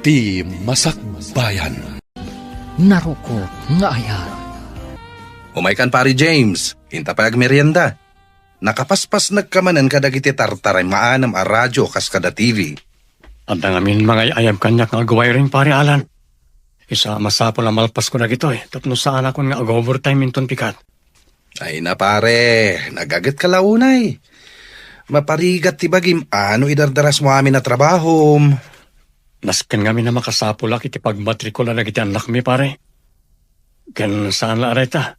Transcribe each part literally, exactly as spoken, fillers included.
Ti Masakbayan. Narukop nga ayat. Umaykan, Pare James. Inta pay agmerienda. Nakapaspasnek ka manen kadagiti tartaray maanem a radio kas kada T V. Adda ngamin mangay-ayab kaniak nga ag-wiring, Pare Alan. Isu a masapul a malpasko dagitoy tapno saanakon nga ag-overtime inton pikat. Ay na, pare, nagaget ka la unay. Maparigat ti bagim, ano idardarasmo amin a trabahom? Nasken ngamin a makasapulak iti pagmatrikula dagiti annakmi, pare. Ken saan la a dayta.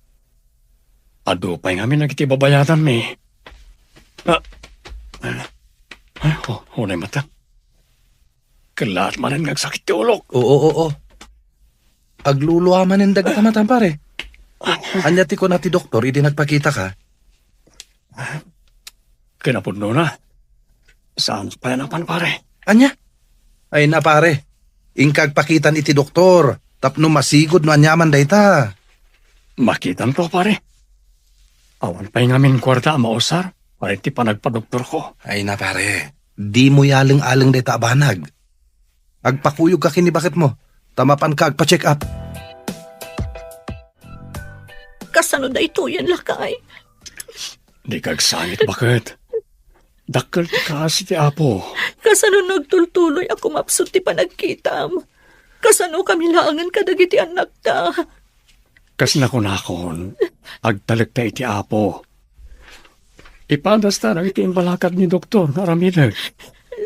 Adu pay ngamin dagiti babayadanmi. Ah, ah, oh, unay mata. Kellaat manen nga agsakit ti ulok. Oo, oo. Aglulua manen dagita matam, pare. Ania ti kuna ti doktor idi nagpakitaka? Kinapudnona, saan pay a napan, pare. Ania? Ay na, pare. Inka agpakitan iti doktor tapno masigud no aniaman dayta. Makitanto, pare. Awan pay ngamin kuarta a mausar para iti panagpadoktorko. Ay na, pare. Dimo yaleng-aleng dayta a banag. Agpakuyogka ken ni baketmo, ta mapanka agpa-check up. Kasano daytoyen, lakay? Dika agsangit, baket. Dakkel ti kaasi ti Apo. Kasano no agtultuloy a kumapsut ti panagkitam? Kasano kami laengen kadagiti annakta? Kas nakunakon, agtalekta iti Apo. Ipadasta dagiti imbalakad ni doktor nga aramidek.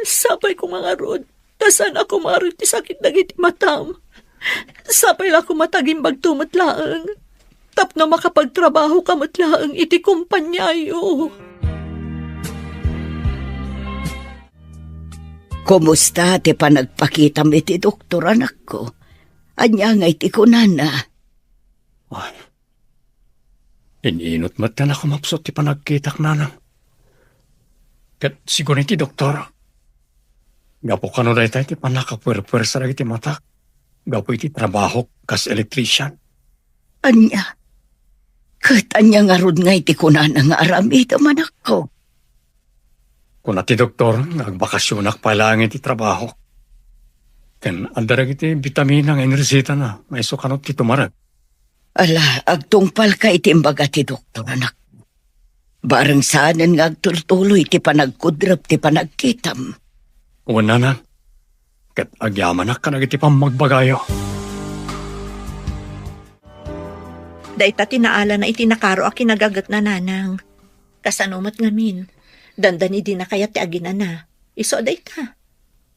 Sapay ko nga ngarud, ta saan a kumaro iti sakit dagiti matam. Sapay la koma ta agimbagto met laeng, tapno makapagtrabahoka met laeng iti kompaniayo. Kumusta ti panagpakitam iti doktor, anakko? Ania ngay ti kunana? Ay, in-inut met ti nakumapsut ti panagkitak, nanang. Ket siguro iti doktor, gapu kano dayta iti pannakapuerpuersa dagiti matak gapu iti trabahok kas electrician. Ania? Ket ania ngarud ngay ti kunana nga aramidem, anakko? Kuna ti doktor nga agbakasionak pay laeng iti trabahok. Ken adda dagiti bitamina nga inresitana nga isu kano ti tumarek. Ala, agtungpalka iti imbaga ti doktor, anak. Bareng saanen nga agtultuloy ti panagkudrep ti panagkitam. Wen, nanang, ket agyamanak kadagiti pammagbagayo. Dayta ti naalana iti nakaro a kinagagetna, nanang. Kasano met ngamin? Dandani dina kayat ti aginana. Isu a dayta.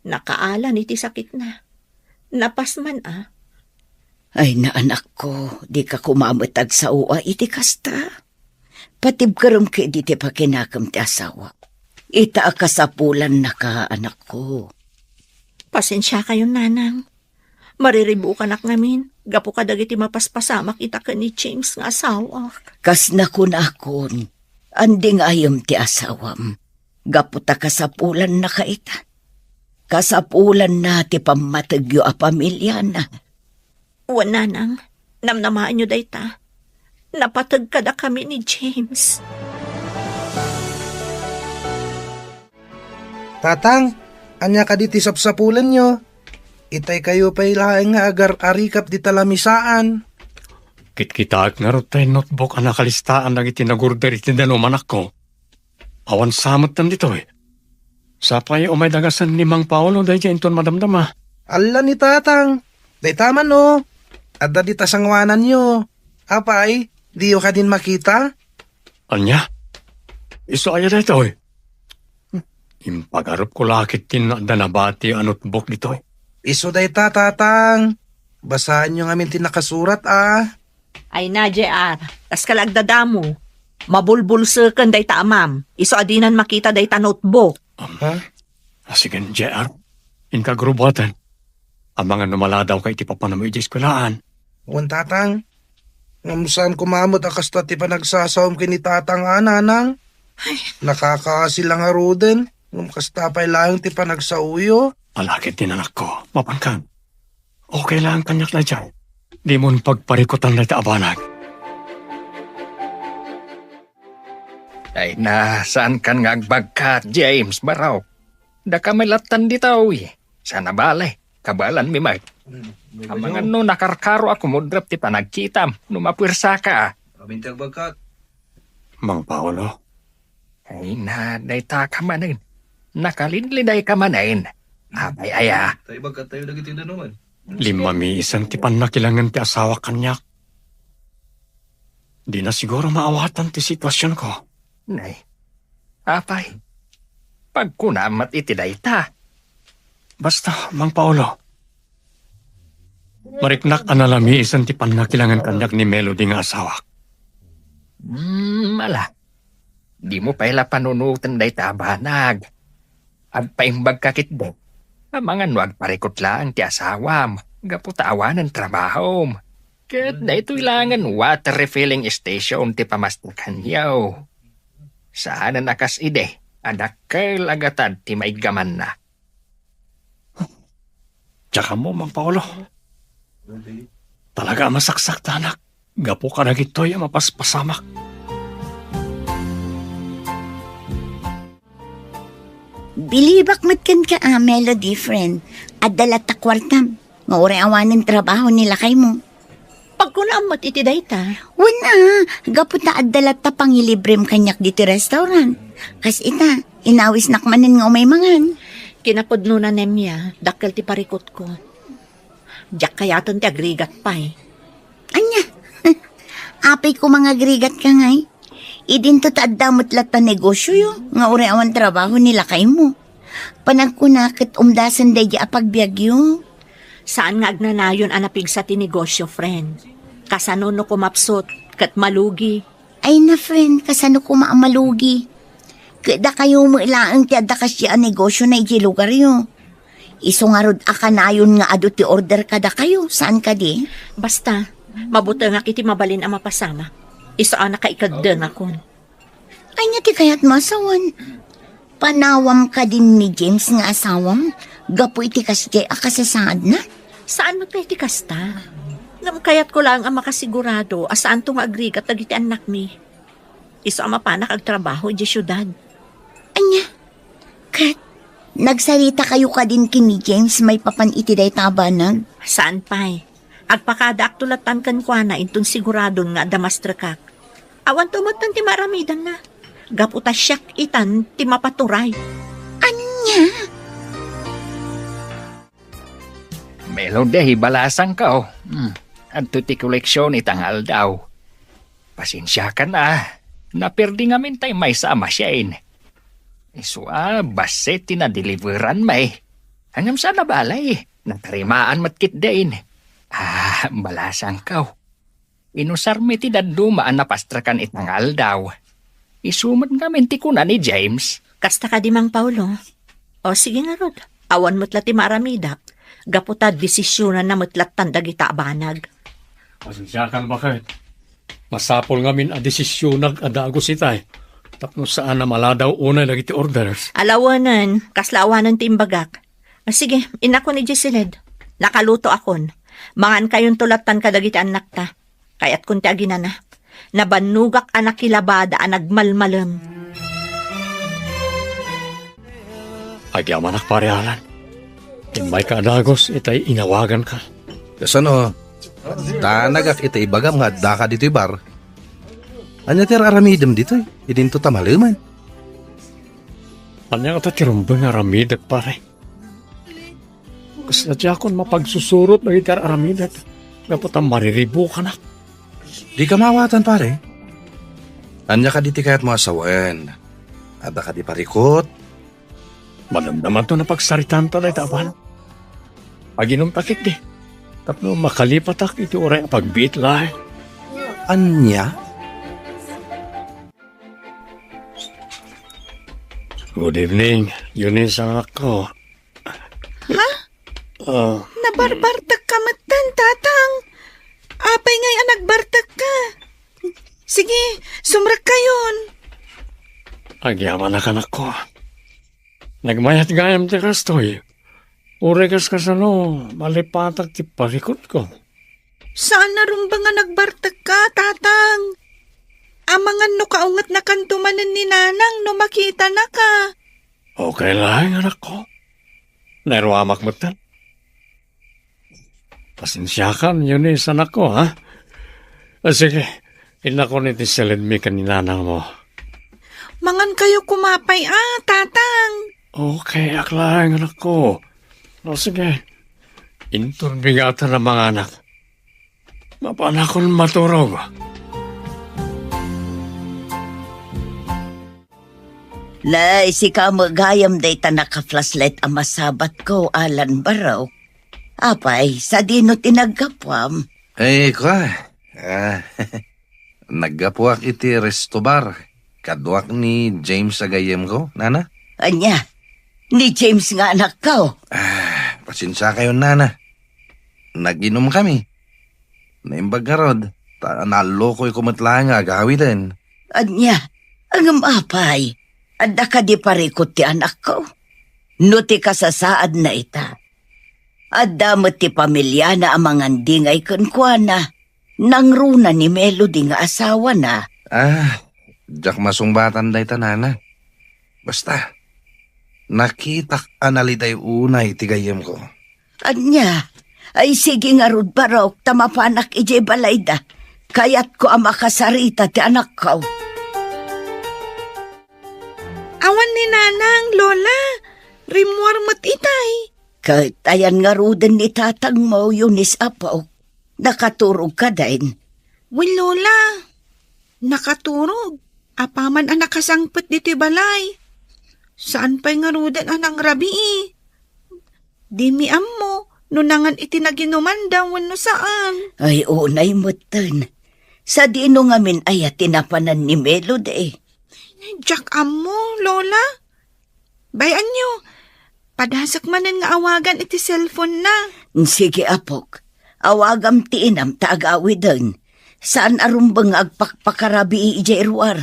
Nakaalan iti sakitna. Napasman a. Ay, na, anakko, dika koma met agsao iti kasta. Patibkerem ketdi ti pakinakem ti asawa. Ita a kasapulannaka, anakko. Pasensiakayon, nanang. Mariribukanak ngamin gapu kadagiti mapaspasamak ita ken ni James nga asawak. Kas nakunakon, andingayem ti asawam gapu ta kasapulannaka ita. Kasapulanna ti pammategyo a pamiliana. Wen, nanang, namnamaenyo dayta. Napateg kadakami ni James. Tatang, ania kadi ti sapsapulenyo? Itaykayo pay laeng nga agar-arikap dita lamisaan. Kitkitaek ngarud tay notebook a nakalistaan dagiti nagorder iti danum, anakko. Awan sa metten ditoy. Sapay umay dagasen ni Mang Paolo daydiay inton madamdama. Alla ni Tatang. Dayta man, o. Adda dita sanguananyo. Apay, diyo kadin makita? Ania? Isu aya daytoy? Impagarupko la ket ti adda nabati a notebook ditoy. Isu dayta, Tatang. Basaenyo ngamin ti nakasurat, a. Ay na, J R. Kas ka la agdadamo. Mabulbulseken dayta amam. Isu a dinan makita dayta notebook. Um, Ha? A, sige, J R. Inka agrubuaten. Amangan no maladawka iti papanammo idiay eskuelaan. Wen, Tatang. Ngem saan koma met a kasta ti panagsasaom ken ni Tatang a, Nanang. Ay. Nakakaasi la ngaruden, ngem kasta pay laeng ti panagsaoyo. Ala ket ti nanakko, mapankan. Okay lang kaniak daydiay. Dimon pagparikutan dayta a banag. Ay na, saankan nga agbagkat, James, barok. Daka met lattan ditoy. Saan a bale. Abalanmi met. Amangan no nakarkaro a kumudrep ti panagkitam no mapuersaka. Amin ti agbagkat. Mang Paolo. Ay na, dayta ka manen. Nakalidlidayka manen. Apay aya? Tay bagkat tayo dagiti danuman. Limmamiisen ti pannakilangen ti asawak kaniak. Dina siguro maawatan ti situasionko. Nay, apay, pagkunam met iti dayta. Basta, Mang Paolo, mariknak a nalamiisen ti pannakilangen kaniak ni Melody nga asawak. Hmm, ala. Dimo pay la panunoten dayta a banag. Agpaimbagka ketdi. Amangan no agparikut laeng ti asawam, gapu ta awanen trabahom. Ket daytoy laengen water refilling station ti pamastrekanyo. Saanen a kas idi a dakkel a gatad ti maiggamanna. Diak ammo, Mang Paolo. Talaga a masaksaktanak gapu kadagitoy a mapaspasamak. Bilibak met kenka a, Melody, friend. Adda latta kuartam nga uray awanen trabaho ni lakaymo. Pagkunam met iti dayta. Wen a, gapu ta adda latta pangilibrem kaniak diti restaurant. Kas ita, inawisnak manen nga umay mangan. Kinapudnona, Nemia, dakkel ti parikutko. Diak kayaten ti agrigat pay. Ania? Apay koma nga agrigatka ngay? Idinto ta adda met latta negosioyo nga uray awan trabaho ni lakaymo. Panagkuna ket umdasen daydi a pagbiagyo. Saan nga agnanayon a napigsa ti negosio, friend. Kasano no kumapsut ket malugi? Ay na, friend, kasano koma a malugi? Ket dakayo met laeng ti adda kasdi a negosiona idiay lugaryo. Isu ngarud a kanayon nga adu ti order kadakayo, saan kadi? Basta, mabutengak iti mabalin a mapasamak. Isu a nakaikadengakon. Ania ti kayatmo a sawen? Panawam kadin ni James nga asawam gapu iti kasdiay a kasasaadna? Saan met pay ti kasta. Ngem kayatko laeng a makasigurado a saanto nga agrigat dagiti annakmi. Isu a mapanak agtrabaho idiay siudad. Ania? Ket, nagsaritakayo kadin ken ni James maipapan iti dayta a banag? Saan pay. Agpakadaakto lattan kenkuana inton siguradon nga adda mastrekak. Awanto metten ti maaramidanna. Gapu ta siak itan ti mapaturay. Ania? Melody, balasangko. Hmm. Adto ti koleksion ita nga aldaw. Pasensiakan a. Naperdi ngamin tay maysa a machine. Isu a, bassit ti nadeliveran, may. Ngem saan a balay. Natarimaan met ketdin. Ah, balasangko. Inusarmi ti dadduma a napastrekan ita nga aldaw. Isu met ngamin ti kuna ni James. Kasta kadi, Mang Paolo? O, sige ngarud. Awan met la ti maaramidak. Gapu ta desisionanna met lattan dagita a banag. Pasensiakan, baket. Masapul ngamin a desisionak a dagus itay. Tapno saan a maladaw unay dagiti orders. Alawenen, kasla awanen ti imbagak. Ah, sige, innakon idiay siled. Nakalutoakon. Mangankayonto lattan kadagiti annakta. Kayatkon ti aginana. Nabannogak a nakilabada a nagmalmalem. Agyamanak, Pare Alan. Immayka a dagus itay inawaganka. Kasano? Danagak iti ibagam nga addaka ditoy bar. Ania ti ar-aramidem ditoy? Idinto ta malemen. Ania ngata ti rumbeng nga aramidek, pare? Kasla diakon mapagsusurot dagiti ar-aramidek gapu ta mariribukanak. Dika maawatan, pare. Ania kadi ti kayatmo a sawen? Adda kadi parikut? Madamdamanto napagsaritaanta dayta a banag. Aginumta ketdi tapno makalipatak iti uray a pagbiit laeng. Ania? Good evening, Eunice, anakko. Ha? Ah. Nabarbartek ka metten, Tatang. Apay ngay a nagbartek ka? Sige, sumrekkayon. Agyamanak, anakko. Nagmayat gayam ti kastoy. Uray kas kasano, malipatak ti parikutko. Saan a rumbeng a nagbartek ka, Tatang? Amangan no kaungetnakanto manen ni Nanang no makitanaka. Okay laeng, anakko. Nairuamak metten. Pasensiakan, Eunice, anakko, ha? Ah, sige, innakon iti silidmi ken ni nanangmo. Mangan kayo koma pay, a, Tatang. Okay, ak laeng, anakko. O, sige. Inton bigatan a manganak, mapanakon maturog. Nay, sika met gayam dayta naka-flashlight a masabatko, Alan Barok. Apay, sadino ti naggapuam? Eh, kua, ah, naggapuak iti resto bar. Kaduak ni James a gayyemko, nana. Ania? Ni James nga anakko? Ah, pasensiakayon, nana. Nag-inumkami. Naimbag ngarud, ta nallukoyko met laeng nga agawiden. Ania? Ngem apay, adda kadi parikut ti anakko? No ti kasasaadna ita, adda met ti pamiliana a mangandingay kenkuana. Nangruna ni Melody nga asawana. Ah, diak masungbatan dayta, nana. Basta, nakitak a naliday unay ti gayyemko. Ania? Ay, sige ngarud, Barok, ta mapanak idiay balayda. Kayatko a makasarita ti anakko. Awan ni Nanang, Lola. Rimmuar met itay. Ket ayan ngaruden ni tatangmo, Eunice, apok. Nakaturog kadin? Wen, Lola. Nakaturog. Apaman a nakasangpet ditoy balay. Saan pay ngaruden a nangrabii. Dimi ammo no nangan iti naginumanda wenno saan. Ay, unay metten. Sadino ngamin aya ti napanan ni Melody? Diak ammo, Lola. Bay-anyo, padasek manen nga awagan iti cellphone-na. Sige, apok. Awagam ti inam ta agawiden. Saan a rumbeng nga agpakpakarabii idiay ruar.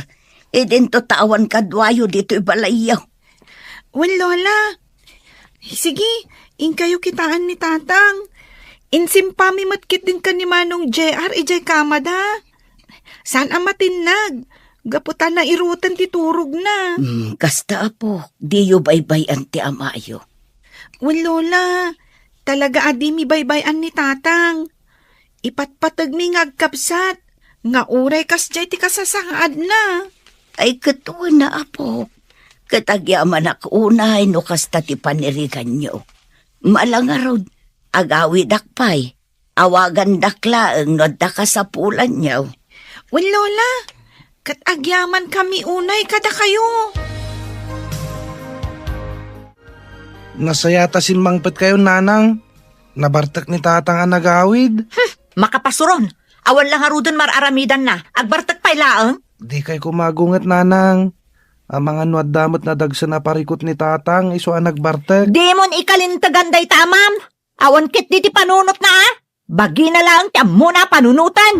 Idinto ta awan kaduayo ditoy balayyo. Wen, Lola. Sige, inkayo kitaan ni Tatang. Insimpami met ketdin ken ni Manong J R idiay kamada. Saan a matinnag. Gapu ta nairutan ti turogna. Hmm, kasta, apo, diyo baybay-an ti amayo. Wen, Lola, talaga a dimi baybay-an ni Tatang. Ipatpategmi nga agkabsat, nga uray kasdiay ti kasasaadna. Ay, ket wen a, apo. Ket agyamanak unay no kasta ti paniriganyo. Ala ngarud, agawidak pay. Awagandak laeng no adda kasapulanyo. Wen, Lola, ket agyamankami unay kadakayo. Nasayat a simmangpetkayo, Nanang. Nabartek ni Tatang a nagawid. Hmm, makapasuron. Awan la ngaruden mar-aramidanna. Agbartek pay laeng. Dikay koma agunget, Nanang. Amangan no adda met nadagsen a parikut ni Tatang isu a nagbartek. Dimon ikalintegan dayta, Ma'am. Awan ketdi ti panunotna, a? Bagina laeng ti ammona a panunoten.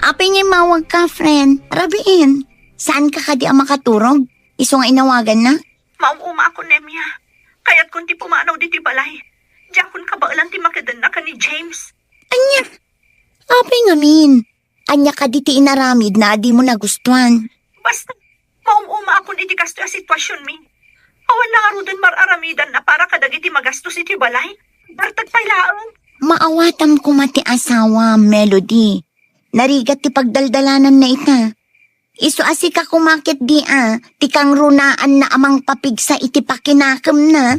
Apay nga immawagka, friend? Rabiin. Saanka kadi a makaturog? Isu nga inawaganna? Maum-umaakon, Nemia. Kayatkon ti pumanaw ditoy balay. Diakon kabaelan ti makedenna ken ni James. Ania? Apay ngamin? Ania kadi ti inaramidna a dimo nagustuan? Basta, maum-umaakon iti kastoy a situasionmi. Awan la ngaruden mar-aramidanna para kadagiti magastos iti balay. Bartek pay laeng. Maawatam koma ti asawa, Melody. Narigat ti pagdaldalananna ita. Isu a sika koma ketdi a, ti kangrunaanna a mangpapigsa iti pakinakemna.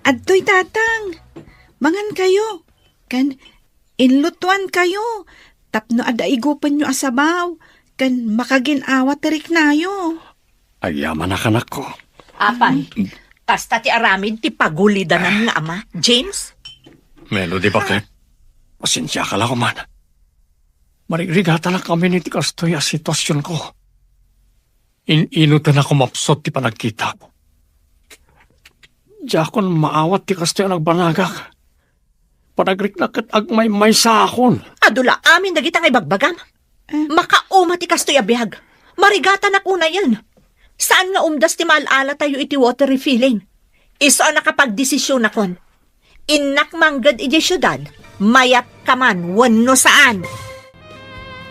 Adtoy, Tatang. Mangankayo. Ken inlutoankayo tapno adda igupenyo a sabaw ken makagin-awa ti riknayo. Agyamanak, anakko. Apay, kasta ti aramid ti pagulidanan nga ama, James? Melody, baket? Pasensiaka la koman. Marigrigatanak amin iti kastoy a situasionko. In-inutan a kumapsut ti panagkitak. Diakon maawat ti kastoy a nagbanagak. Panagriknak ket agmaymaysaakon. Adu la amin dagita nga ibagbagam. Eh? Makauma ti kastoy a biag. Marigatanak unayen. Saan nga umdas ti maal-alatayo iti water refilling. Isu a nakapagdesisionakon. Innak mangged idiay siudad, mayat ka man wenno saan.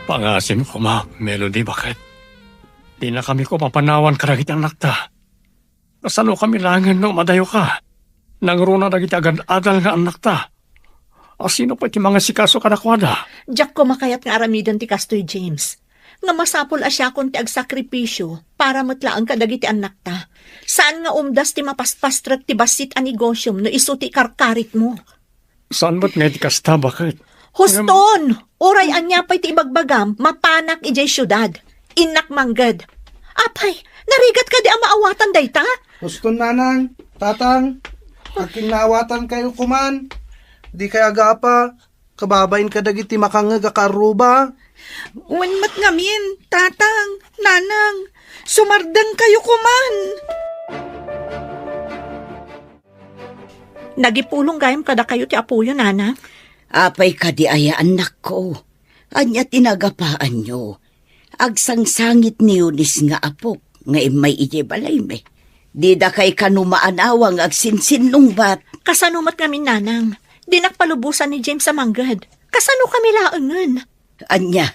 Pangasim koma, Melody, baket? Dinakami koma panawan kadagiti annakta. Kasanokami laengen no madayoka? Nangruna dagiti agad-adal nga annakta. A, sino pay ti mangasikaso kadakuada? Diak koma kayat nga aramiden ti kastoy, James. Nga masapul a siakon ti agsakripisio para met laeng kadagiti annakta. Saan nga umdas ti mapaspastrek ti bassit a negosiom no isu ti ikarkaritmo. Saan met nga iti kasta, baket? Huston! Uray ania pay ti ibagbagam, mapanak idiay siudad. Innak mangged. Apay, narigat kadi a maawatan dayta? Huston, nanang, tatang, agkinnaawatankayo koman. Dikay agapa, kababain kadagiti makangngeg a kaarruba. Wen met ngamin, tatang, nanang, sumardengkayo koman. Nagipulong gayam kadakayo ti apoyo, nanang. Apay kadi aya, annakko? Ania ti nagapaanyo? Agsangsangit ni Eunice nga apok nga immay idiay balaymi. Didakay kano maanawa nga agsinsinnungbat. Kasano met ngamin, nanang? Dinak palubosan ni James a mangged. Kasanokami laengen? Ania,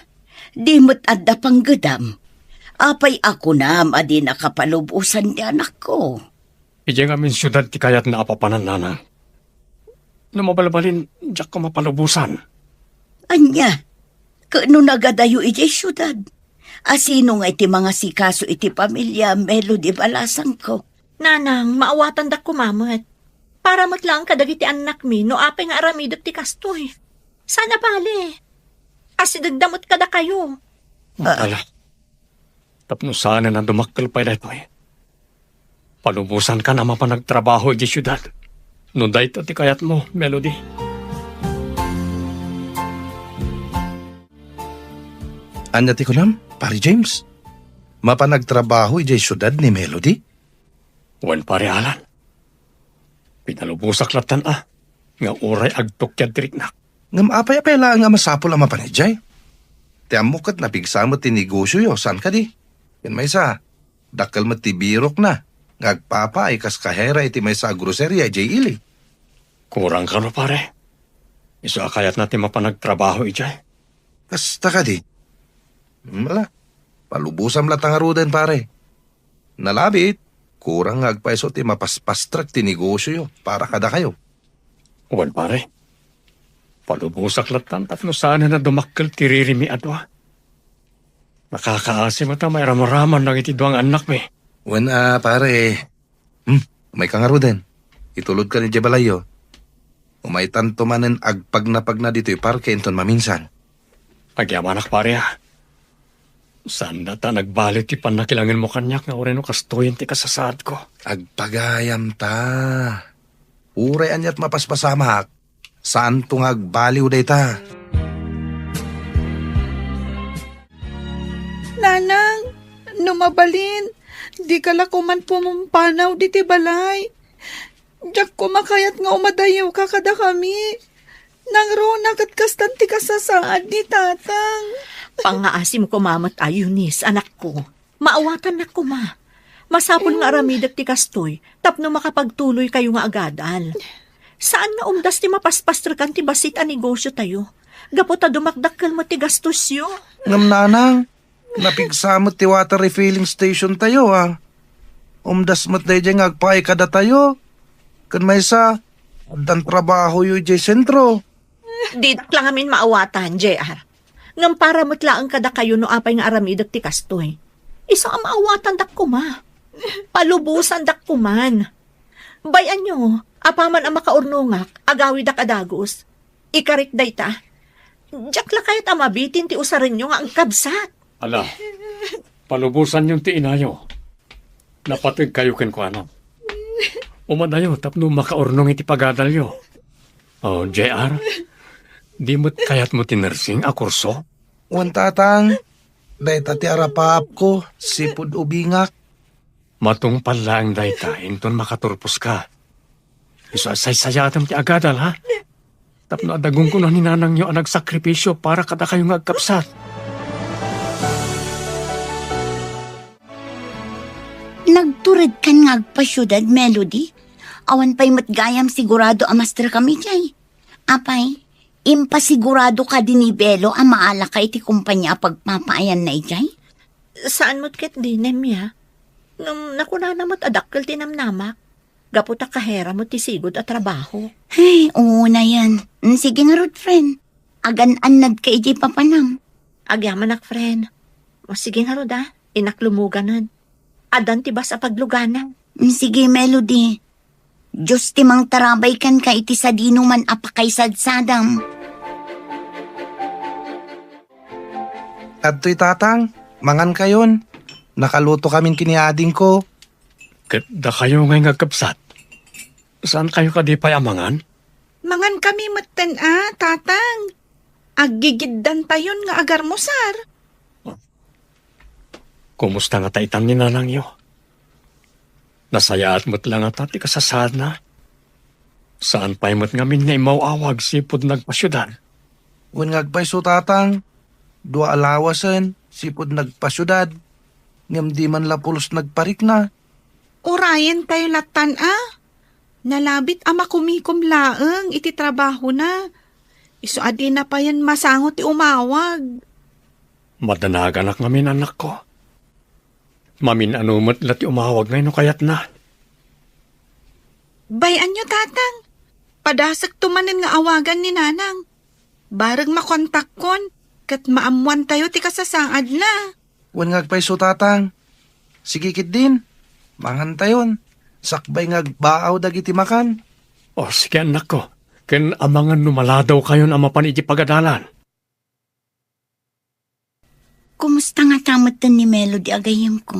di met adda panggedam? Apay a kunam a dinaka palubosan ni anakko? Idiay ngamin siudad ti kayatna a papanan, nanang. No mabalbalin, diak koma palubosan. Ania, ket no nagadayo idiay siudad, a sino ngay ti mangasikaso iti pamilia, Melody balasangko? Nanang, maawatandak koma met. Para met laeng kadagiti annakmi no apay nga aramidek ti kastoy. Saan a bale. Asidegda met kadakayo. Ah. Ala. Tapno saanen a dumakkel pay daytoy, palubosankan a mapan agtrabaho idiay siudad. No dayta ti kayatmo, Melody. Ania ti kunam, Pare James? Mapan agtrabaho idiay siudad ni Melody? Wen, Pare Alan. Pinalubosak lattan a, nga uray agtukiad ti riknak. Ngem apay a pay laeng a masapul a mapan idiay? Ti ammok ket napigsa met ti negosioyo, saan kadi? Ken maysa, dakkel met ti birokna nga agpapaay kas kahera iti maysa a groceria idiay ili. Kurang kano, pare? Isu a kayatna ti mapan agtrabaho idiay. Kasta kadi? Mala, palubosam latta ngaruden, pare. Nalabit, kurang nga agpayso ti mapaspastrek ti negosioyo para kadakayo. Wen, pare. Palubosak lattan tapno saanen a dumakkel ti ririmi a dua. Nakakaasi met a mairamraman dagiti dua nga annakmi. Wen a, pare. Hmm, umayka ngaruden. Itulodkan idiay balayyo. Umaytanto manen agpagnapagna ditoy parke inton maminsan. Agyamanak, pare, a. Saanda ta nagbali ti pannakilangenmo kaniak nga uray no kastoyen ti kasasaadko. Agpagayam ta. Uray aniat mapaspasamak, saanto nga agbaliw dayta. Nanang, no mabalin, dika la koman pumampanaw diti balay. Diak koma kayat nga umadayoka kadakami. Nangruna ket kastan ti kasasaad ni tatang. Pangngaasim koma met a, Eunice, anakko. Maawatannak koma. Masapul nga aramidek ti kastoy tapno makapagtuloykayo nga agadal. Saan nga umdas ti mapaspastrekan ti bassit a negosiotayo gapu ta dumakdakkel met ti gastosyo. Ngem, nanang, napigsa met ti water refilling station tayo, a. Umdas met daydiay nga agpaay kadatayo. Ken maysa, addan trabahoyo idiay sentro. Diak la ngamin maawatan, J R. Ngem para met laeng kadakayo no apay nga aramidek ti kastoy. Isu a maawatandak koma. Palubosandak koman. Bay-anyo, apaman a makaurnongak, agawidak a dagus. Ikarik dayta. Diak la kayat a mabitin ti usarenyo nga agkabsat. Ala, palubosanyon ti inayo. Napategkayo kenkuana. Umadayo tapno makaurnong iti pagadalyo. O, J R, di met kayatmo ti nursing a kurso? Wen, tatang, dayta ti arapaapko, sipud ubingak. Matungpal laeng dayta inton makaturposka. Isu a saysayaatem ti agadal, ha? Tapno adda gunggonan ni nanangyo a nagsakripisio para kadakayo nga agkabsat. Nagturedkan nga agpasiudad, Melody. Awan pay met gayam sigurado a masterkami diay. Apay, impasigurado kadi ni Belo a maalaka iti kompania a pagpapaayanna idiay? Saan met ketdi, Nemia. Ngem nakunana met a dakkel ti namnamak, gapu ta kahera met ti sigud a trabaho. Ay, oo na yan. Mm, sige ngarud, friend. Agan-annadka iti papanam. Agyamanak, friend. O, sige ngarud, a. Innak lumuganen. Addan ti bus a paglugana. Mm, sige, Melody. Dios ti mangtarabay kenka iti sadinoman a pakaisadsadam. Adtoy, Tatang, mangankayon. Nakalutokamin ken ni adingko. Ket dakayo ngay nga agkabsat, saankayo kadi pay a mangan? Mangankami metten a, Tatang. Aggigiddantayon nga agarmusar. Kumusta ngata itan ni nanangyo? Nasayaat met la ngata ti kasasaadna? Saan pay met ngamin nga immaw-awag sipud nagpasiudad? Wen nga agpayso, Tatang, dua a lawasen sipud nagpasiudad, ngem di man la pulos nagparikna. Urayentayo lattan a. Nalabit a makumikom laeng iti trabahona. Isu a dina payen masango ti umawag. Madanaganak ngamin, anakko. Mamin-ano met la ti umawag ngay no kayatna. Bay-anyo, Tatang. Padasekto manen nga awagan ni Nanang. Bareng makontakkon, ket maammoantayo ti kasasaadna. Wen nga agpayso, Tatang. Sige ketdin, mangantayon. Sakbay nga agbaaw dagiti makan. O, sige, annakko. Ken amangan no maladawkayon a mapan iti pagadalan. Kumusta ngata metten ni Melody a gayyemko?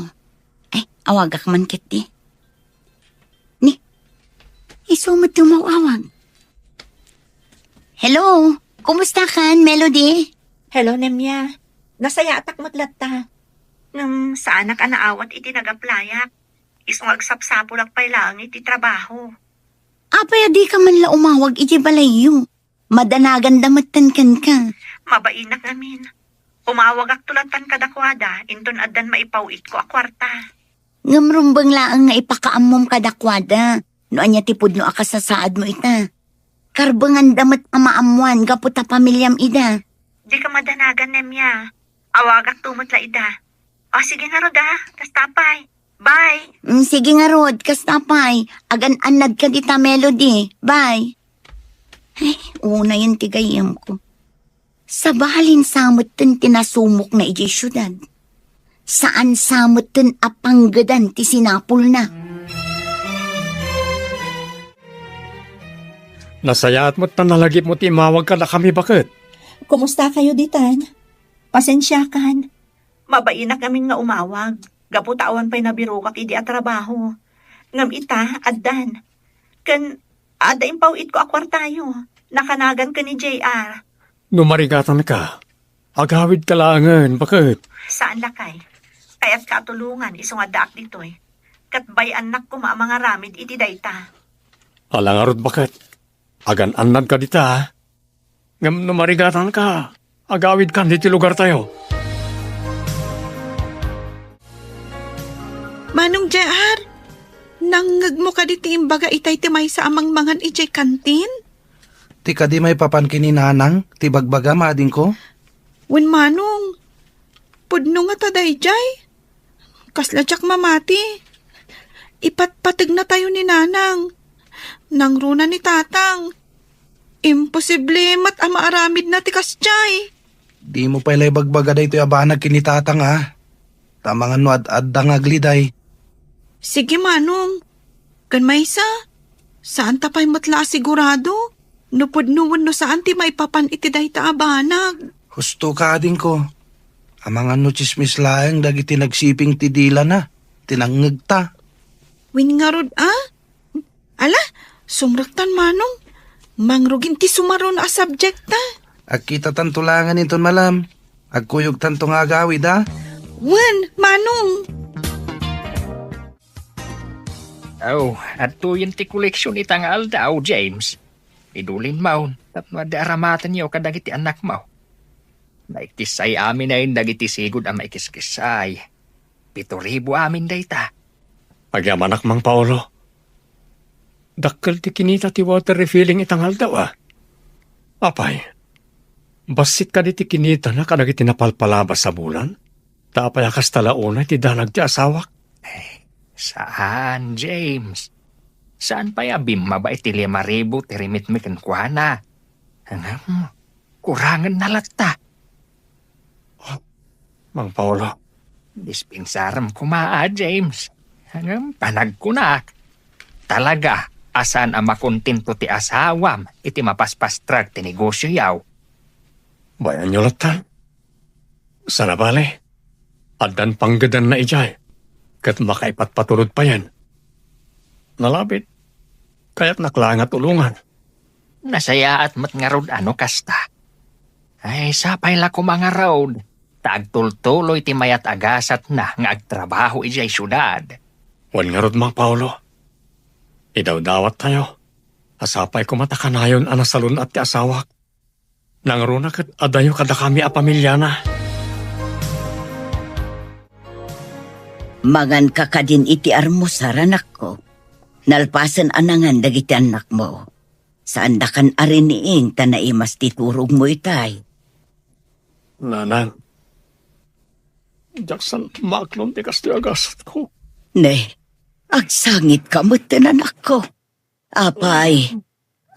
Ay, awagak man ketdi. Ni, isu met ti umaw-awag. Hello, kumusta kan, Melody? Hello, Nemia. Nasayaatak met latta. Ngem saanak a naawat iti nag-applyak. Isu nga agsapsapulak pay laeng iti trabaho. Apay a dika man la umawag iti balayyo? Madanaganda metten kenka. Mabainak ngamin. Umawagakto lattan kadakuada, inton addan maipaw-itko a kuarta. Ngem rumbeng laeng nga ipakaammom kadakuada no ania ti pudno a kasasaadmo ita. Karbenganda met a maammoan gapu ta pamiliam ida. Dika madanagan, Nemia. Awagakto met la ida. O, sige ngarud, a. Kasta pay. Bye. Mm, sige ngarud, kasta pay. Agan-annadka dita, Melody. Bye. Ay, unayen ti gayyemko. Sabalin sa metten ti nasumokna idiay siudad. Saan sa metten a panggedan ti sinapulna. Nasayaat met ta nalagipmo ti imawag kadakami, baket. Kumusta kayo ditan? Pasensiakan. Mabainak ngamin nga umawag, gapu ta awan pay nabirokak idi a trabaho. Ngem ita, addan. Ken adda impaw-itko a kuartayo. Nakanagan ken ni J R. No marigatanka, agawidka laengen, baket. Saan, lakay. Kayatka a tulongan isu nga addaak ditoy. Ket bay-annak koma a mangaramid iti dayta. Ala ngarud, baket. Agan-annadka dita, a. Ngem no marigatanka, agawidkan ditoy lugartayo. Manong J R, nangngegmo kadi ti imbaga itay ti maysa a mangmangan idiay kantin? Ti kadi maipapan ken ni Nanang ti bagbagam, adingko? Wen, Manong, pudno ngata daydiay? Kasla diak mamati. Ipatpategnatayo ni Nanang. Nangruna ni Tatang. Imposible met a maaramidna ti kasdiay. Dimo pay la ibagbaga daytoy a banag ken ni Tatang, a. Ta amangan no ad-adda nga agliday. Sige, Manong. Ken maysa, saanta pay met la a sigurado no pudno wenno saan ti maipapan iti dayta a banag. Husto ka, adingko. Amangan no tsismis laeng dagiti nagsiping ti dilana, ti nangngegta. Wen ngarud, a? Ala, sumrektan, Manong. Mangrugin ti sumaruno a subject ta. Agkitatanto laengen inton malam. Agkuyogtanto nga agawid, a? Wen, Manong. Oh, adtoyen ti koleksion ita nga aldaw, James. Idulin maon, tapno adda aramatenyo kadagiti annakmo. Naikissay amin dagiti sigud a maikiskissay. Pito ribu amin dayta. Agyamanak, Mang Paolo. Dakkel ti kinita ti water refilling ita nga aldaw, a. Apay, bassit kadi ti kinitana kadagiti napalpalabas a bulan? Ta apay a kasta la unay ti danag ti asawak? Eh, Saan, James. Saan pay a bimmaba iti lima ribu ti rimitmi kenkuana. Ngem, kurangenna latta. Mang Paolo. Dispensarem koma, a, James. Ngem panagkunak, talaga a saan a makontento ti asawam iti mapaspastrag ti negosioyo. Bayanyo latta. Saan a bale, addan panggedanna idiay, ket makaipatpatulod payen. Nalabit, kayatnak laeng a tulongan. Nasayaat met ngarud a no kasta. Ay, sapay la koma ngarud, ta agtultuloy ti mayat a gasatna nga agtrabaho idiay siudad. Wen ngarud, Mang Paolo, idawdawattayo a sapay koma ta kanayon a nasalun-at ti asawak. Nangruna ket adayo kadakami a pamiliana. Manganka kadin iti armusar, anakko. Nalpasen a nangan dagiti annakmo. Saandakan a riniing ta naimas ti turogmo itay. Nanang, diak saan maaklon ti kastoy a gasatko. Ne, agsangitka metten, anakko. Apay,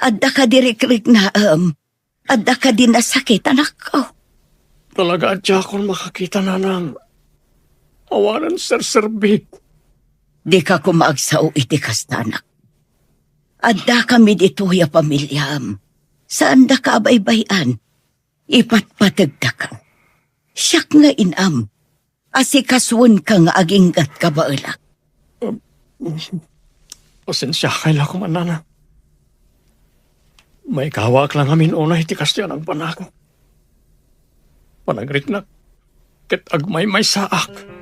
adda kadi rikriknaem? Adda kadi nasakit, anakko? Talaga a diakon makakita, nanang. Awanen serserbik. Dika koma agsao iti kasta, anak. Addakami ditoy a pamiliam. Saandaka a baybay-an. Ipatpategdaka. Siak nga inam. Asikasuenka nga aginggat kabaelak. Pasensiakay la koma, nanang. Maikawaak la ngamin unay ti kastoy a nagbanag. Panagriknak ket agmaymaysaak.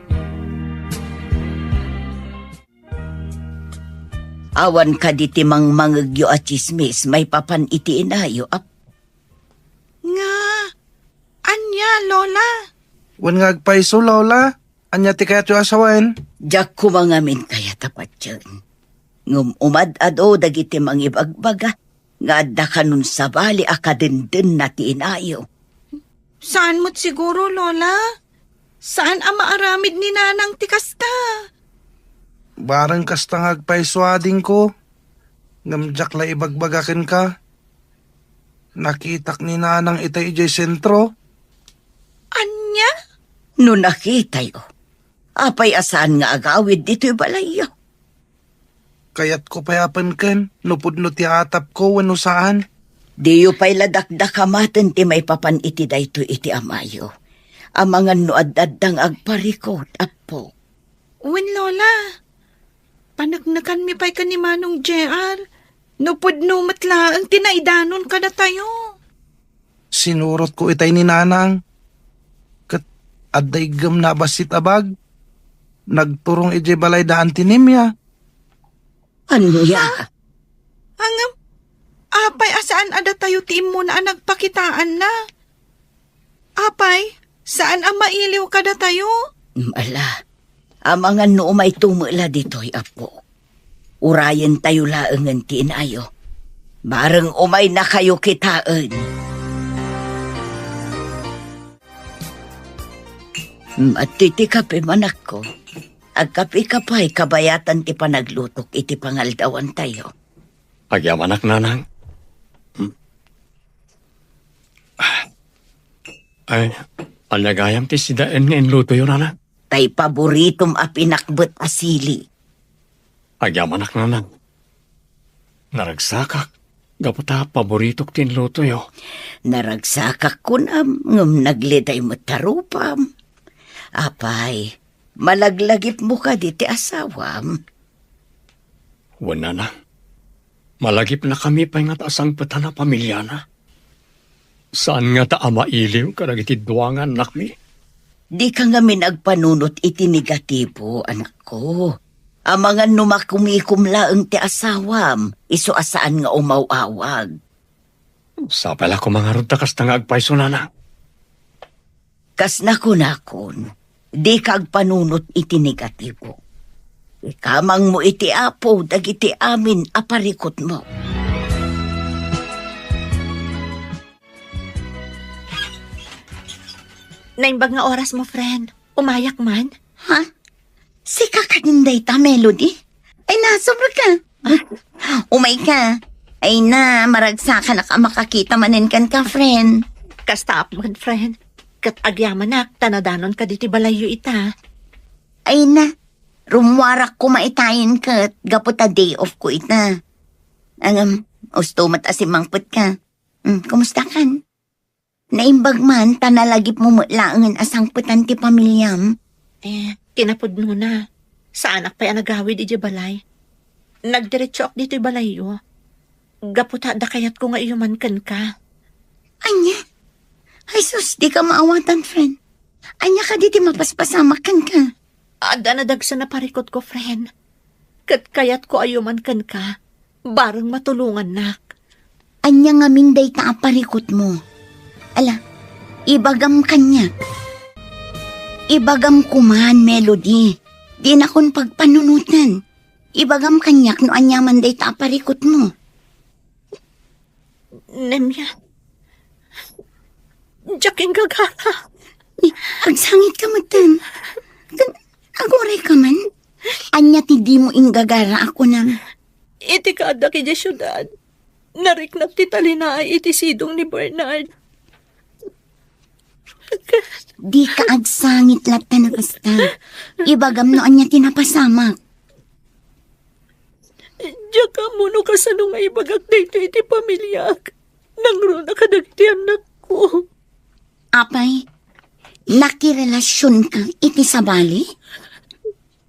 Awan kadi ti mangmangegyo a tsismis maipapan iti inayo, Apo? Nga, ania, Lola? Wen nga agpayso, Lola. Ania ti kayatyo a sawen? Diak koma ngamin kayat a patien. Ngem umad-ado dagiti mangibagbaga nga adda kanon sabali a kadendenna ti inayo. Saan met siguro, Lola? Saan a maaramid ni Nanang ti kasta? Bareng kasta nga agpayso, adingko. Ngem diak la ibagbaga kenka. Nakitak ni Nanang itay idiay sentro. Ania? No nakitayo, apay a saan nga agawid ditoy balayyo? Kayatko pay a penken no pudno ti atapko wenno saan. Diyo pay la dakdakamaten ti maipapan iti daytoy iti amayo. Amangan no ad-adda nga agparikut, Apo. Wen, Lola. Paneknekanmi pay ken ni Manong J R no pudno met laeng ti naidanon kadatayo. Sinurotko itay ni Nanang. Ket adda iggemna a bassit a bag. Nagturong idiay balay da Auntie Nimia. Ania? Ngem, apay a saan a datayo ti immuna a nagpakitaanna? Apay, saan a mailiw kadatayo? Ala, amangan no umayto met la ditoy, Apo. Urayentayo laengen ti inayo. Bareng umaynakayo kitaen. Mati ti kape, manakko. Agkapeka pay kabayatan ti panaglutok iti pangaldawantayo. Agyamanak, Nanang. Hmm. Ay, ania gayam ti sidaen nga inlutoyo, Nanang? Tay paboritom a pinakbet a sili. Agyamanak, Nanang. Naragsakak gapu ta paboritok ti inlutoyo. Naragsakak kunam, ngem nagliday met ta rupam. Apay, malaglagipmo kadi ti asawam? Wen, Nanang. Malagipnakami pay ngata a sangpetan a pamiliana. Saan ngata a mailiw kadagiti dua nga annakmi? Dika ngamin agpanunot iti negatibo, anakko. Amangan no makumikom laeng ti asawam, isu a saan nga umaw-awag. Sapay la koma ngarud ta kasta nga agpayso, Nanang. Kas nakunakon, dika agpanunot iti negatibo. Ikamangmo iti Apo dagiti amin a parikutmo. Naimbag nga orasmo, friend. Umayak man? Ha? Sika kadin dayta, Melody? Ay na, sobra ka. Umay ka. Ay na, maragsakanak a makakita manen kenka, friend. Kasta apman, friend. Ket agyamanak, ta nadanonka ditoy balayyo ita. Ay na, rummuarak koma itayen ket gapu ta day off ko ita. Ngem, usto met a simmangpetka. Hmm, kumusta kan? Naimbag man ta nalagipmo met laengen a sangpetan ti pamiliam. Eh, kinapudnona, saanak pay a nagawid idiay balay. Nagdiretsoak ditoy balayyo. Gapu ta adda kayatko nga iyoman kenka. Ania? Ay sus, dika maawatan, friend. Ania kadi ti mapaspasamak kenka? Adda nadagsen a parikutko, friend. Ket kayatko a iyoman kenka, bareng matulongannak. Ania ngamin dayta a parikutmo? Ala, ibagam kaniak. Ibagam koman, Melody. Dinakon pagpanunoten. Ibagam kaniak no aniaman dayta a parikutmo. Nemia, diak inggagara. Ni, agsangit ka metten. Kan, aguray ka man? Ania ti dimo inggagara a kunam? Iti kaaddak idiay siudad, nariknak ti talinaay iti sidong ni Bernard. Dika agsangit latta no kasta. Ibagam no ania ti napasamak. Diak ammo no kasano nga ibagak daytoy iti pamiliak. Nangruna kadagiti annakko. Apay, nakirelasionka iti sabali?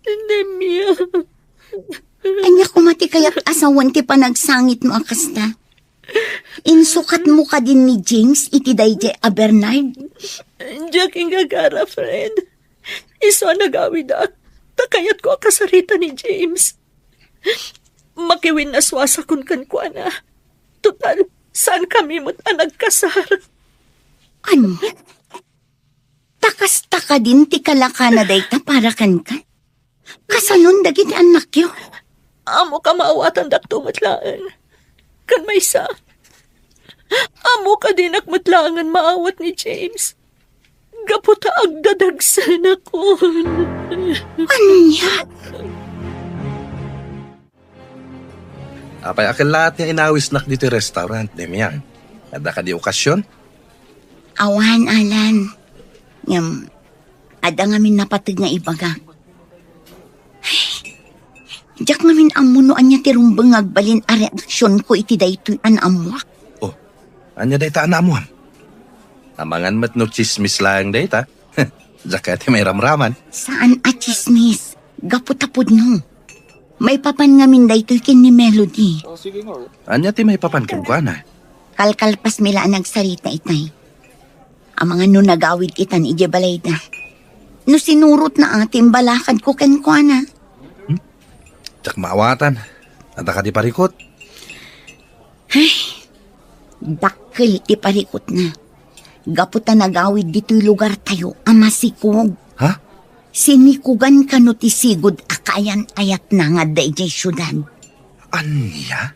Nemia. Ania koma ti kayat a sawen ti panagsangitmo a kasta? Insukatmo kadin ni James iti daydiay a Bernard? Diak inggagara, friend. Isu a nagawidak, ta kayatko a kasarita ni James. Makiwinnasuasakon kenkuana. Total, saankami met a nagkasar. Ania? Ta kasta kadin ti kalakana dayta para kenka? Kasanon dagiti annakyo? Ammok a maawatandakto met laeng. Ken maysa, ammok a dinak met laengen maawat ni James. Gapu ta agdadagsenakon. Ania? Apay a kellaat nga inawisnak ditoy restaurant, Demian? Adda kadi okasion? Awan, Alan. Ngem, adda ngamin napateg nga ibagak. Diak ngamin ammo no ania ti rumbeng nga agbalin a reaksionko iti daytoy a naammoak. Oh, ania dayta a naammoam? Amangan met no tsismis laeng dayta. Diak kayat ti mairamraman. Saan a tsismis. Gapu ta pudno. Maipapan ngamin daytoy ken ni Melody. Ania ti maipapan kenkuana? Kalkalpasmi la a nagsarita itay. Amangan no nagawid itan idiay balayda. No sinurotna a ti imbalakadko kenkuana. Hmm? Diak maawatan. Adda kadi parikut? Ay, dakkel ti parikutna. Gapu ta nagawid ditoy lugartayo a masikog. Ha? Sinikugan kano ti sigud a kaayan-ayatna nga adda idiay siudad. Ania?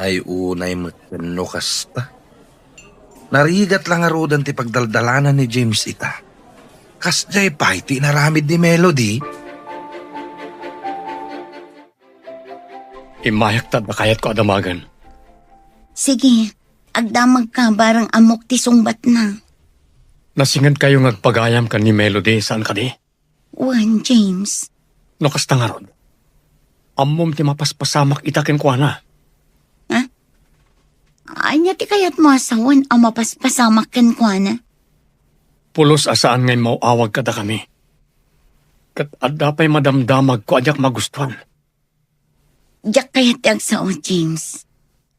Ay, unay met no kasta. Narigat la ngaruden ti pagdaldalanan ni James ita. Kasdiay pay ti inaramid ni Melody. Immayak ta adda kayatko a damagen. Sige, agdamagka bareng ammok ti sungbatna. Nasingedkayo nga agpagayam ken ni Melody, saan kadi? Wen, James. No kasta ngarud, ammom ti mapaspasamak ita kenkuana. Ha? Ania ti kayatmo a sawen a mapaspasamak kenkuana? Pulos a saan nga immaw-awag kadakami. Ket adda pay madamdamagko a diak magustuan. Diak kayat ti agsao, James.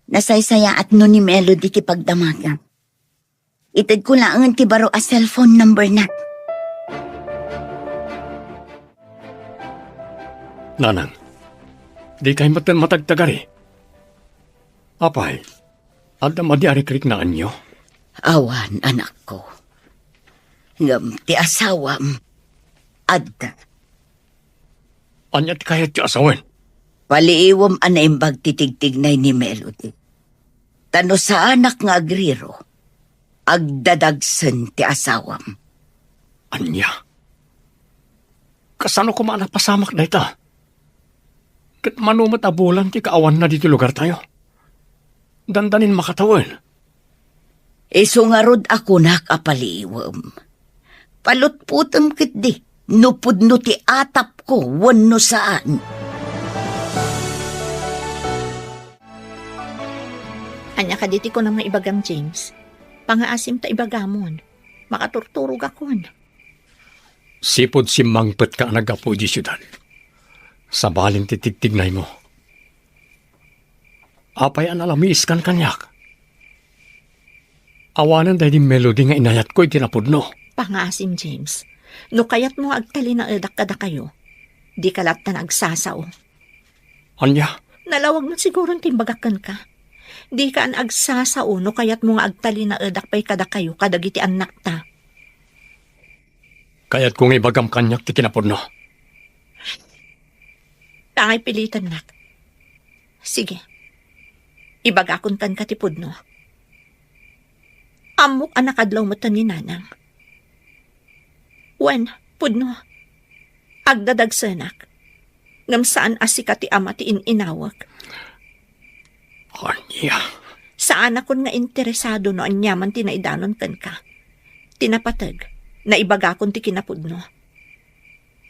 Nasaysayaat no ni Melody ti pagdamagam. Itedko laengen ti baro a cellphone number na. Nanang, dikay metten matagtagari? Apay, adda madi a rikriknaanyo? Awan, anakko. Ngem ti asawam, adda. Ania ti kayatyo a sawen? Paliiwem a naimbag ti tigtignay ni Melody. Ta no saanak nga agriro, agdadagsen ti asawam. Ania? Kasano koma a napasamak dayta? Ket mano met a bulan ti kaawanna ditoy lugartayo? Dandanin makatawen. Isu ngarud a kunak a paliiwem. Palutpotem ketdi no pudno ti atapko wenno saan. Ania kadi ti kunam nga ibagam, James? Pangaasim ta ibagamon. Makaturturogakon. Sipud simmangpetka a naggapu idiay siudad, sabali ti tigtignaymo. Apay a nalamiiskan kaniak? Awanen daydi Melody nga inayatko iti napudno. Pangaasim, James. No kayatmo nga agtalinaedak kadakayo, dika latta nga agsasao. Ania? Nalawag met siguron ti imbagak kenka. Dika nga agsasao no kayatmo nga agtalinaedak pay kadakayo kadagiti annakta. Kayatko nga ibagam kaniak ti kinapudno. Tangay pilitennak. Sige. Ibagakon kenka ti pudno. Ammok a nakadlaw metten ni Nanang. Wen, pudno. Agdadagsenak. Ngem saan a sika ti ama ti in-inawek. Ania? Saanakon nga interesado no aniaman ti naidanon kenka. Ti napateg, naibagakon ti kinapudno.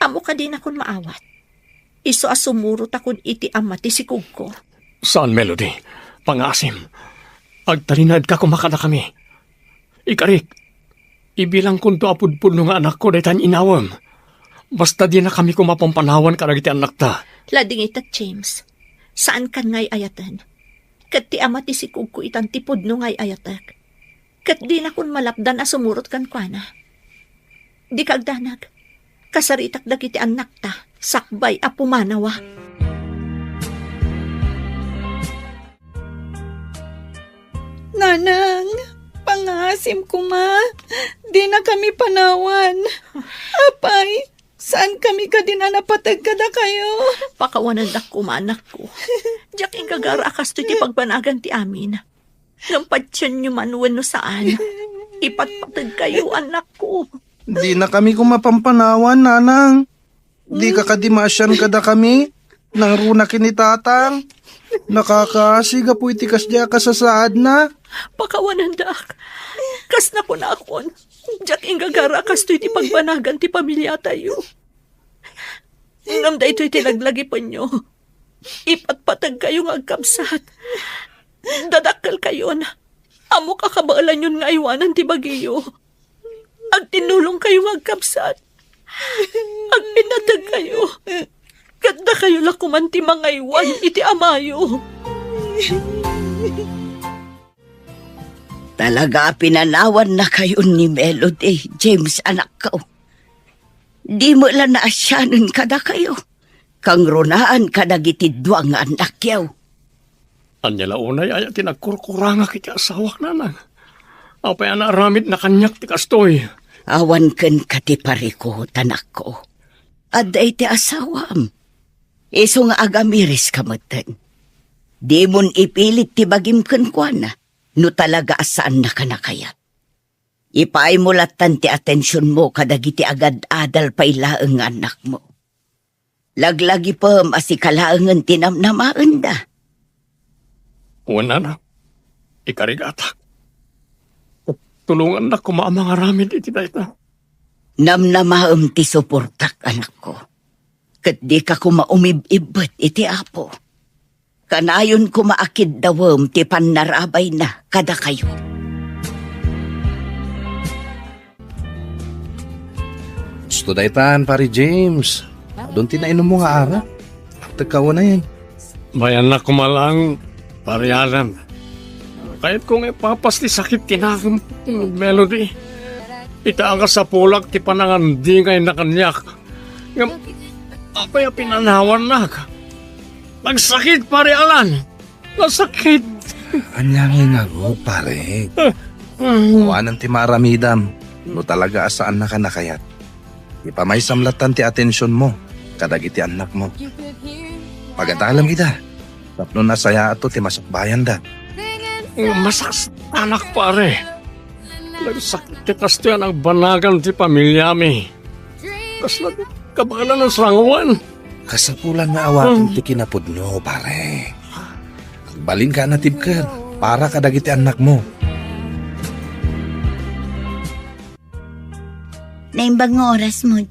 Ammok a dinakon maawat. Isu a sumurotakon iti ama ti sikugko. Saan, Melody. Pangaasim. Agtalinaedka koma kadakami. Ikarik, ibilangkonto a pudpudno nga anakko dayta nga inawem. Basta dinakami koma pampanawan kadagiti annakta. Ladingita, James. Saankan nga ay-ayaten. Ket ti ama ti sikugko itan ti pudno nga ay-ayatek. Ket dinakon malapdan a sumurot kenkuana. Dika agdanag. Kasaritak dagiti annakta sakbay a pumanawa. Nanang, pangaasim koma. Dinakami panawan. Apay, saankami kadin a napateg kadakayo? Pakawanendak koma, anakko. Diak inggagara a kastoy ti pagbanagan ti amin. Ngem patienyo man wenno saan, ipatpategkayo, anakko. Dinakami koma pampanawan, Nanang. Dika kadi maasian kadakami? Nangruna ken ni Tatang. Nakakaasi gapu iti kasdiay a kasasaadna. Pakawanendak. Kas nakunakon, diak inggagara a kastoy ti pagbanagan ti pamiliatayo. Ngem daytoy ti laglagipenyo. Ipatpategkayo nga agkabsat. Dadakkelkayon. Ammok a kabaelanyon nga aywanan ti bagiyo. Agtinnulongkayo nga agkabsat. Agpinnategkayo. Ket dakayo la koman ti mangaywan iti amayo. Talaga a pinanawannakayon ni Melody, James, anakko. Dimo la naasianen kadakayo. Kangrunaan kadagiti dua nga annakyo. Ania la unay aya ti nagkurkurangak iti asawak, Nanang? Apay a naaramidna kaniak ti kastoy? Awan kenka ti parikut, anakko. Adda iti asawam. Isu nga agamiris ka metten. Dimon ipilit ti bagim kenkuana no talaga a saannaka nakayat. Ipaaymo lattan ti atensionmo kadagiti agad-adal pay laeng nga annakmo. Laglagipem a sika laengen ti namnamaenda. Wen, Nanang, ikarigatak. Tulongannak koma a mangaramid iti dayta. Namnamaem ti suportak, anakko. Ket dika koma umib-ibbet iti Apo. Kanayon koma a kiddawem ti pannarabayna kadakayo. Husto daytan, Pari James. Adun ti nainummo nga arak. Tekka unay. Bayannak koma laeng, Pari Alan. Kayatko nga ipapas ti sakit ti nakem, Melody. Ita a kasapulak ti panangandingayna kaniak. Ngem apay a pinanawannak? Nagsakit, Pare Alan. Nasakit. Ania ngay ngarud, pare? Awanen ti maaramidam no talaga a saannaka nakayat. Ipamaysam lattan ti atensionmo kadagiti annakmo. Pagadalem ida tapno nasayaato ti masakbayanda. Masakit, anak, pare. Nagsakit ti kastoy a nagbanagan ti pamiliami. Kasla, Kabaelan a sanguen. Kasapulan nga awaten Hmm. ti kinapudno, pare. Agbalinka a natibker para kadagiti annakmo. Naimbag nga orasmo,